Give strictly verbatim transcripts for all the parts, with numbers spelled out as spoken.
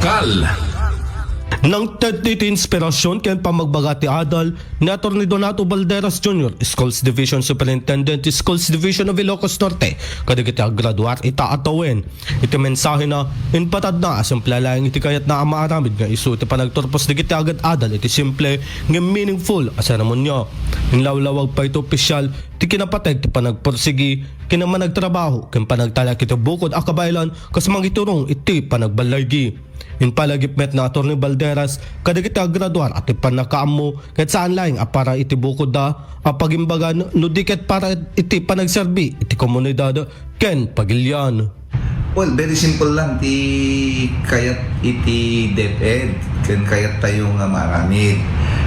Kal. Nangted iti inspirasyon ken pamagbaga ti adal ni Attorney Donato Balderas Junior, Schools Division Superintendent ti Schools Division of Ilocos Norte, kadagiti aggraduar ita a tawen. Iti mensahena, impatadna a simple laeng iti kayatna a maaramid nga isu iti panagturpos dagiti agad-adal iti simple ngem meaningful a seremonia. Inlawlawag pay iti opisyal ti kinapateg ti panagpursigi ken managtrabaho ken panagtalek iti bukod a kabaelan kas mangiturong iti panagballaygi. Impalagip met ni Attorney Balderas kadagiti aggraduar a ti pannakaammo ket saan laeng a para iti bukodda a pagimbagan no di ket para iti panagserbi iti komunidad ken pagilian. Well, very simple lang ti kayat iti DepEd ken kayat tayo nga maaramid.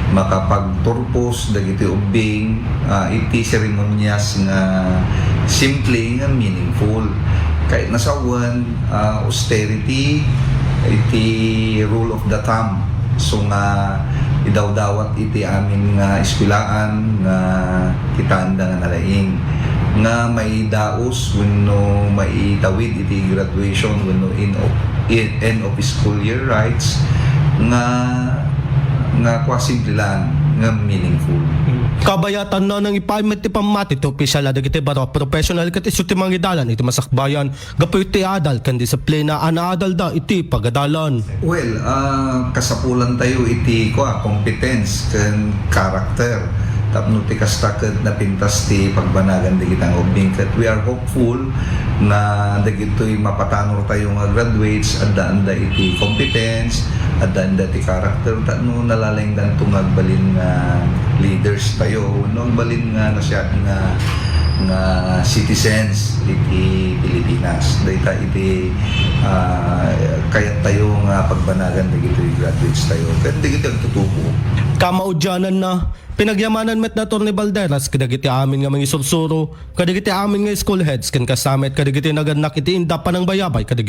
Makapagturpos dagiti ubbing, ah, iti seremonyas nga simple nga meaningful. Kayat na sawen, ah, austerity iti rule of the thumb. So nga idawdawat iti amin nga eskuelaan nga kitaenda nga nalaing nga maidaos wenno maitawid iti graduation wenno in of, in, end of school year rites nga nga kwa simple lang nga meaningful. Kabayatanna, nangipaay met ti pammati ti opisyal a dagiti baro a professional ket isu ti mangidalan iti masakbayan gapu iti adal ken disiplina a naadalda iti pagadalan. Well, ah, kasapulan tayo iti, kua, competence ken character. Tapno ti kasta ket napintas ti pagbanagan dagiti nga ubbing ket we are hopeful na dagitoy mapatanor tayo nga graduates, addaanda iti competence, addaanda iti character, tapno nalalaingdanto nga agbalin nga leaders tayo, no, agbalin nga nasiat nga, nga citizens iti Pilipinas. Dayta iti, ah, kayat tayo nga pagbanagan dagitoy graduates tayo. Ket dagiti agtutubo. Kamaudiananna, pinagyamanan met ni Attorney Balderas kadagiti amin nga mangisursuro, kadagiti amin nga school heads, ken kasta met kadagiti nagannak iti inda panangbayabay kadagiti